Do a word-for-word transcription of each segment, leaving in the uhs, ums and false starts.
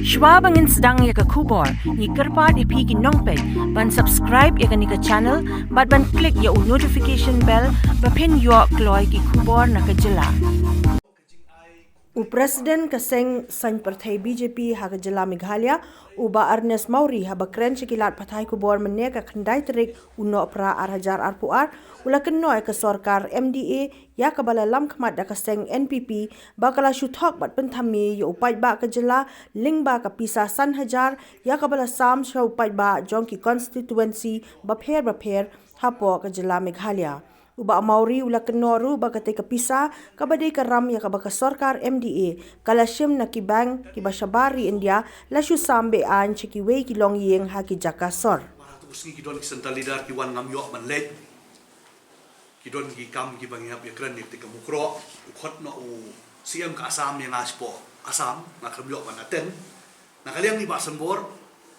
Shwa ba ngin sdang ïa ka khubor, ngi kyrpad ïa phi ki nongpeit ban subscribe ïa kane ka channel bad ban click ïa u notification bell ba phin ïoh kloi ki khubor na ka jylla. U President ka seng saiñ pyrthei B J P ha ka jylla Meghalaya, u Bah Ernest Mawrie, haba kren sha ki lad pathai khubor mynne ka khyndai tarik u Nohprah ar hajar arphew ar, u la kynnoh ïa ka sorkar M D A ïa kaba la lam khmat da ka seng N P P ba ka la shu thok bad pynthame ïa u paidbah ka jylla lyngba ka pisa san hajar ïa kaba la sam sha u paidbah jong ki constituency bapher bapher hapoh ka jylla Meghalaya. U Bah Mawrie u la kynnoh ruh ba katei ka pisa kaba dei ka ram ïa kaba ka sorkar M D A ka la shim na ki bank kiba shabar ri India la shu sam be-aiñ sha kiwei ki longïing ha ki jaka sor. Mar ha tu sngi ki don ki central leader ki wan ngam ïoh ban leit. Ki don ki kam kiba ngi hap ïakren ïa kata ka mukroh, u khot noh u C M ka Assam ïa nga shapoh Assam, nga khlem ïoh ban attend. Na ka liang i Bah Sanbor,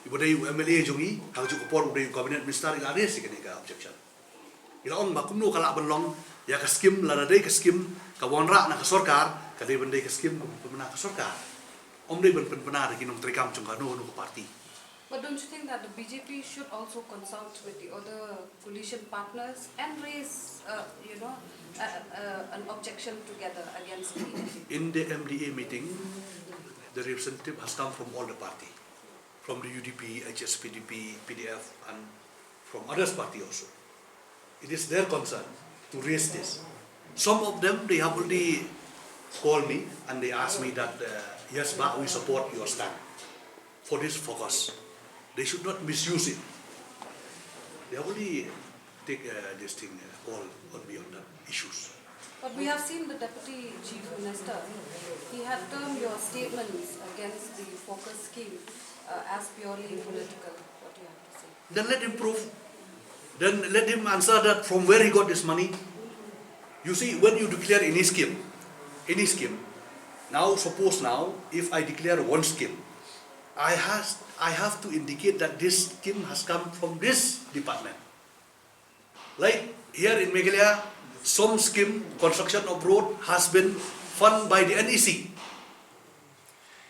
iba dei u M L A jong ngi, ha kajuh ka por u dei u cabinet minister, i la raise ïa kane ka objection. I la ong ba kumno ka lah ban long ïa ka skim, lada dei ka skim ka wanrah na ka sorkar, ka dei ban dei ka skim kaba pynbna ka sorkar. Ym dei ban pynbna da ki nongtreikam jong kano kano ka party. But don't you think that the B J P should also consult with the other coalition partners and raise, uh, you know, uh, uh, an objection together against the B J P? In the M D A meeting, the representative has come from all the party, from the U D P, H S P D P, P D F, and from others party also. It is their concern to raise this. Some of them, they have already called me and they asked me that, uh, "Yes, Bah, we support your stand for this focus." They should not misuse it. They have already take, uh, this thing, uh, call on me on that issues. But we have seen the Deputy Chief Minister, he had termed your statements against the focus scheme, uh, as purely political. What do you have to say? Then let him prove. Then let him answer that from where he got this money. You see, when you declare any scheme, any scheme, now suppose now, if I declare one scheme, I has, I have to indicate that this scheme has come from this department. Like here in Meghalaya, some scheme, construction of road, has been funded by the N E C.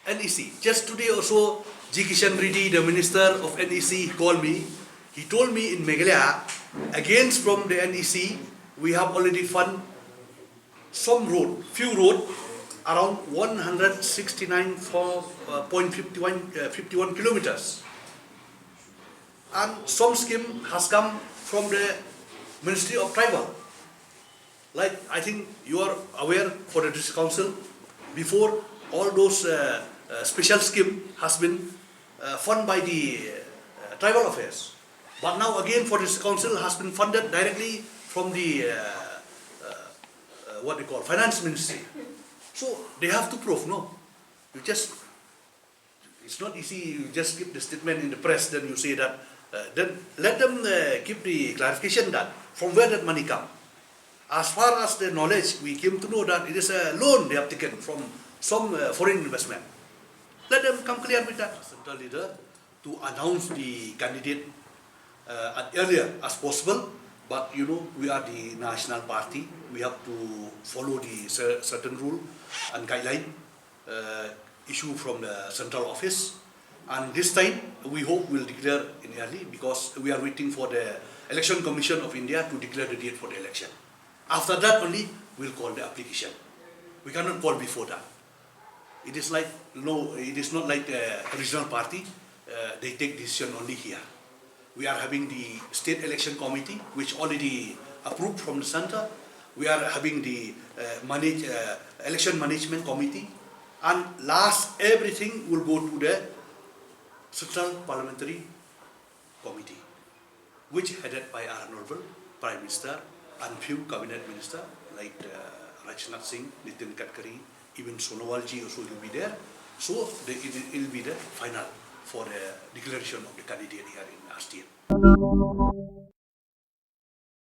N E C. Just today also, G Kishan Reddy, the minister of N E C, he called me. He told me in Meghalaya, against from the N E C, we have already fund some road, few road, around one hundred sixty-nine point fifty-one, uh, fifty-one kilometers. And some scheme has come from the Ministry of Tribal. Like, I think you are aware, for the district council, before, all those, uh, uh, special scheme has been, uh, funded by the, uh, tribal affairs. But now again, for the district council has been funded directly from the, uh, uh, uh, what they call, finance ministry. So they have to prove, no? You just It's not easy, you just give the statement in the press, then you say that, uh, then let them, uh, give the clarification that from where that money come. As far as the knowledge, we came to know that it is a loan they have taken from some, uh, foreign investment. Let them come clear with that. Central leader to announce the candidate, uh, as earlier as possible, but, you know, we are the national party, we have to follow the cer-, certain rule and guideline, uh, issue from the central office. And this time, we hope we'll declare in early because we are waiting for the Election Commission of India to declare the date for the election. After that only, we'll call the application. We cannot call before that. It is like, no, it is not like a regional party. Uh, they take decision only here. We are having the State Election Committee, which already approved from the center. We are having the, uh, manage, uh, Election Management Committee, and last, everything will go to the Central Parliamentary Committee, which headed by our Honorable Prime Minister and few cabinet minister like, uh, Rajnath Singh, Nitin Gadkari, even Sonowal ji also will be there. So the, it will be the final for the declaration of the candidate here in R T M.